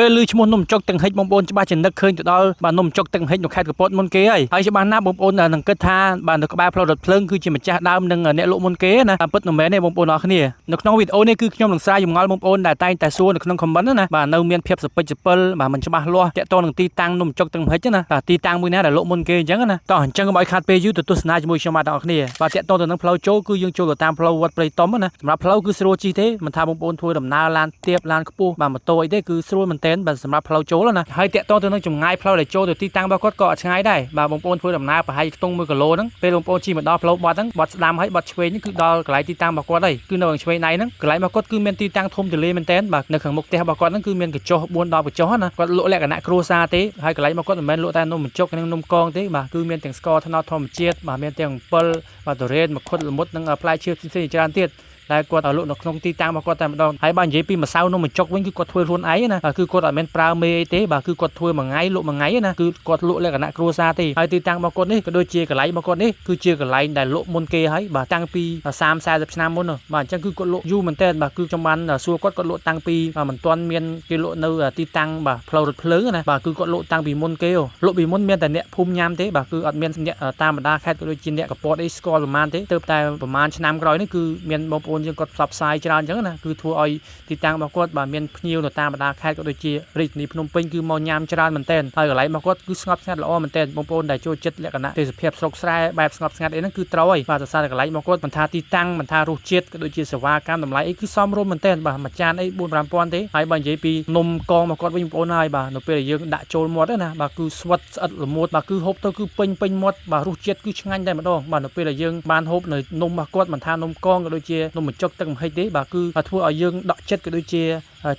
ពេលឮឈ្មោះនំចុកទាំងហិចបងប្អូនច្បាស់ជានឹកឃើញទៅដល់បាទនំចុកទាំងហិចនៅខេត្តកពតមុនគេហើយហើយច្បាស់ណាស់បងប្អូននឹងគិតថាបាទនៅក្បែរផ្លូវរថភ្លើងគឺជាម្ចាស់ដើមនិងអ្នកលក់មុនគេណាតាមពិតមិនមែនទេបងប្អូនអរគ្នានៅក្នុងវីដេអូនេះគឺខ្ញុំនឹងស្រាយចម្ងល់បងប្អូនដែលតែងតែសួរនៅក្នុង comment ណាបាទនៅមានភាពសពិចសពិលបាទមិនច្បាស់លាស់ទាក់ទងនឹងទីតាំងនំចុកទាំងហិចណាបាទទីតាំងមួយណាដែលលក់មុនគេអញ្ចឹងណាតោះអញ្ចឹងកុំឲ្យខាតពេលយូរទៅទស្សនាជាមួយខ្ញុំបាទទាំងអស់គ្នាបាទទាក់ទងទៅនឹងផ្លូវចូលគឺយើងចូលទៅតាមផ្លូវវត្តព្រៃតុំណាសម្រាប់ផ្លូវគឺស្រួលជិះទេមិនថាបងប្អូនធ្វើដំណើរឡានទៀបឡានខ្ពស់បាទម៉ូតូអីទេគឺស្រួលមែនទែនបាទសម្រាប់ផ្លូវចូលណាហើយទាក់ទងទៅនឹងចម្ងាយផ្លូវដែលចូលទៅទីតាំងរបស់គាត់ក៏អត់ឆ្ងាយដែរបាទបងប្អូនធ្វើដំណើរប្រហែលខ្ទង់1គីឡូហ្នឹងពេលបងប្អូនជិះមកដល់ផ្លូវបត់ហ្នឹងបត់ស្ដាំហើយបត់ឆ្វេងហ្នឹងគឺដល់កន្លែងទីតាំងរបស់គាត់ហើយគឺនៅខាងឆ្វេងដៃហ្នឹងកន្លែងរបស់គាត់គឺមានទីតាំងធំទូលាយមែនទែនបាទនៅខាងមុខផ្ទះរបស់គាត់ហ្នឹងគឺមានកញ្ចុះ4 10កញ្ចុះណាគាត់លក់លក្ខណៈគ្រួសារទេហើយកន្លែងរបស់គាត់មិនមែនលក់តែនំបញ្ចុកនិងនំកងទេបាទគឺមានទាំងស្ករត្នោតធម្មជាតិបាទមានទាំងអំពិលបាទទុរេនមង្ឃុតល្មុតនិងផ្លែឈើផ្សេងៗច្រើនទៀតតែគាត់លក់នៅក្នុងទីតាំងរបស់គាត់តែម្ដងហើយបើនិយាយពីម្សៅនំបញ្ចុកវិញគឺគាត់ធ្វើខ្លួនឯងណាគឺគាត់អត់មានប្រើមេអីទេបាទគឺគាត់ធ្វើមួយថ្ងៃលក់មួយថ្ងៃណាគឺគាត់លក់លក្ខណៈគ្រួសារទេហើយទីតាំងរបស់គាត់នេះក៏ដូចជាកន្លែងរបស់គាត់នេះគឺជាកន្លែងដែលលក់មុនគេហើយបាទតាំងពី30 40ឆ្នាំមុនបាទអញ្ចឹងគឺគាត់លក់យូរមែនទែនបាទគឺខ្ញុំបានសួរគាត់គាត់លក់តាំងពីមិនទាន់មានគេលក់នៅទីតាំងបាទផ្លូវរថភ្លើងណាបាទគឺគាត់លក់តាំងពីមុនគេលក់ពីមុនមានតែអ្នកភូមិញ៉ាំទេបាទគឺអត់មានអ្នកតាមបណ្ដាខេត្តក៏ដូចជាអ្នកកពតអីស្គាល់ប្រហែលទេទើបតែប្រហែលឆ្នាំក្រោយនេះគឺមានបងប្អូនយើងគាត់ផ្សព្វផ្សាយច្រើនអញ្ចឹងណាគឺធ្វើឲ្យទីតាំងរបស់គាត់បាទមានភ្ញៀវនៅតាមបណ្ដាខេត្តក៏ដូចជារាជធានីភ្នំពេញគឺមកញ៉ាំច្រើនមែនទែនហើយកន្លែងរបស់គាត់គឺស្ងប់ស្ងាត់ល្អមែនទែនបងប្អូនដែលចូលចិត្តលក្ខណៈទេសភាពស្រុកស្រែបែបស្ងប់ស្ងាត់អីហ្នឹងគឺត្រូវហើយបាទសរសើរកន្លែងរបស់គាត់មិនថាទីតាំងមិនថារសជាតិក៏ដូចជាសេវាកម្មតម្លៃអីគឺសមរម្យមែនទែនបាទមួយចានអី4 5000ទេហើយបើនិយាយពីនំកងរបស់គាត់វិញបងប្អូនហើយបាទនៅពេលដែលយើងដាក់ចូលមាត់ណាបាទគឺស្វិតស្អិតល្មួតបាទគឺហូបទៅគឺពេញពេញមាត់បាទរសជាតិគឺឆ្ងាញ់តែម្ដងបាទនៅពេលដែលយើងបានហូបនៅនំរបស់គាត់មិនថានំកងក៏ដូចជានំបញ្ចុកទឹកម្ហិចទេបាទគឺធ្វើឲ្យយើងដក់ចិត្តក៏ដូចជា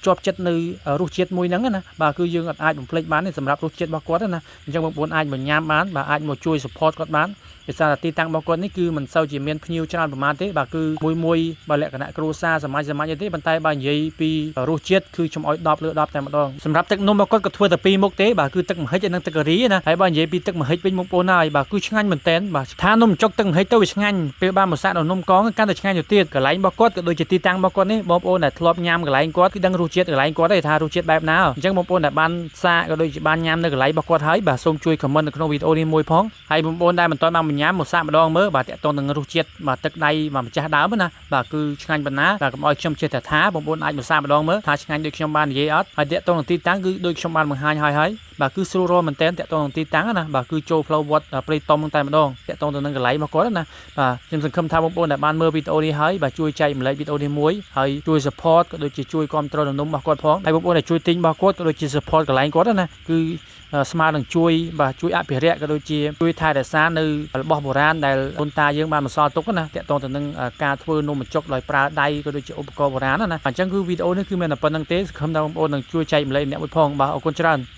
ជាប់ចិត្តនៅរសជាតិមួយហ្នឹងណាបាទគឺយើងអាចបំភ្លេចបានទេសម្រាប់រសជាតិរបស់គាត់ណាអញ្ចឹងបងប្អូនអាចមកញ៉ាំបានបាទអាចមកជួយ support គាត់បានភាសាទីតាំងរបស់គាត់នេះគឺមិនសូវជាមានភ្ញៀវច្រើនប្រហែលទេបាទគឺមួយមួយបាទលក្ខណៈគ្រួសារសាមញ្ញសាមញ្ញទេប៉ុន្តែបើនិយាយពីរសជាតិគឺខ្ញុំឲ្យ10លើ10តែម្ដងសម្រាប់ទឹកនំរបស់គាត់ក៏ធ្វើតែពីរមុខទេបាទគឺទឹកម្ហិចនិងទឹកការីណាហើយបើនិយាយពីទឹកម្ហិចវិញបងប្អូនហើយបាទគឺឆ្ងាញ់មែនទែនបាទថានំចុកទឹកម្ហិចទៅវាឆ្ងាញ់ពេលបានមកសាក់ដល់នំកងកាន់តែឆ្ងាញ់ទៅទៀតកន្លែងរបស់គាត់ក៏ដូចជាទីតាំងរបស់គាត់នេះបងប្អូនដែលធ្លាប់ញ៉ាំកន្លែងគាត់គឺដឹងរសជាតិកន្លែងគាត់ទេថារសជាតិបែបណាអញ្ចឹងបងប្អូនដែលបានសាកក៏ដូចជាបានញ៉ាំនៅកន្លែងរបស់គាត់ហើយបាទសូមជួយ comment នៅក្នុងវីដេអូនេះមួយផងហើយបងប្អូនដែលមិនទាន់បានញ៉ាំមកសាកម្ដងមើលបាទតាក់ទងនឹងរសជាតិបាទទឹកដៃបាទម្ចាស់ដើមណាបាទគឺឆ្ងាញ់ប៉ុណ្ណាបាទកុំឲ្យខ្ញុំចេះតែថាបងប្អូនអាចមកសាកម្ដងមើលថាឆ្ងាញ់ដូចខ្ញុំបាននិយាយអត់ហើយតាក់ទងនឹងទីតាំងគឺដូចខ្ញុំបានបង្ហាញហើយហើយបាទគឺស្រួលរមែនតើតាក់ទងនឹងទីតាំងណាបាទគឺចូលផ្លូវវត្តព្រៃតុំតែម្ដងតាក់ទងទៅនឹងកន្លែងរបស់គាត់ណាបាទខ្ញុំសង្ឃឹមថាបងប្អូនដែលបានមើលវីដេអូនេះហើយបាទជួយចែករំលែកវីដេអូនេះមួយហើយជួយ support ក៏ដូចជាជួយគាំទ្រនំរបស់គាត់ផងហើយបងប្អូនដែលជួយទិញរបស់គាត់ក៏ដូចជា support កន្លែងគាត់ណាគឺស្មើនឹងជួយបាទជួយអភិរក្សក៏ដូចជាជួយថែរក្សានៅរបស់បុរាណដែលដូនតាយើងបានបន្សល់ទុកណាតាក់ទងទៅនឹងការធ្វើនំបញ្ចុកដោយប្រើដៃក៏ដូចជាឧបករណ៍បុរាណណាអញ្ចឹងគឺវីដេអូនេះគឺមានតែប៉ុណ្្នឹងទេសង្ឃឹមថាបងប្អូននឹងជួយចែករំលែកម្នាក់មួយផងបាទអរគុណច្រើន។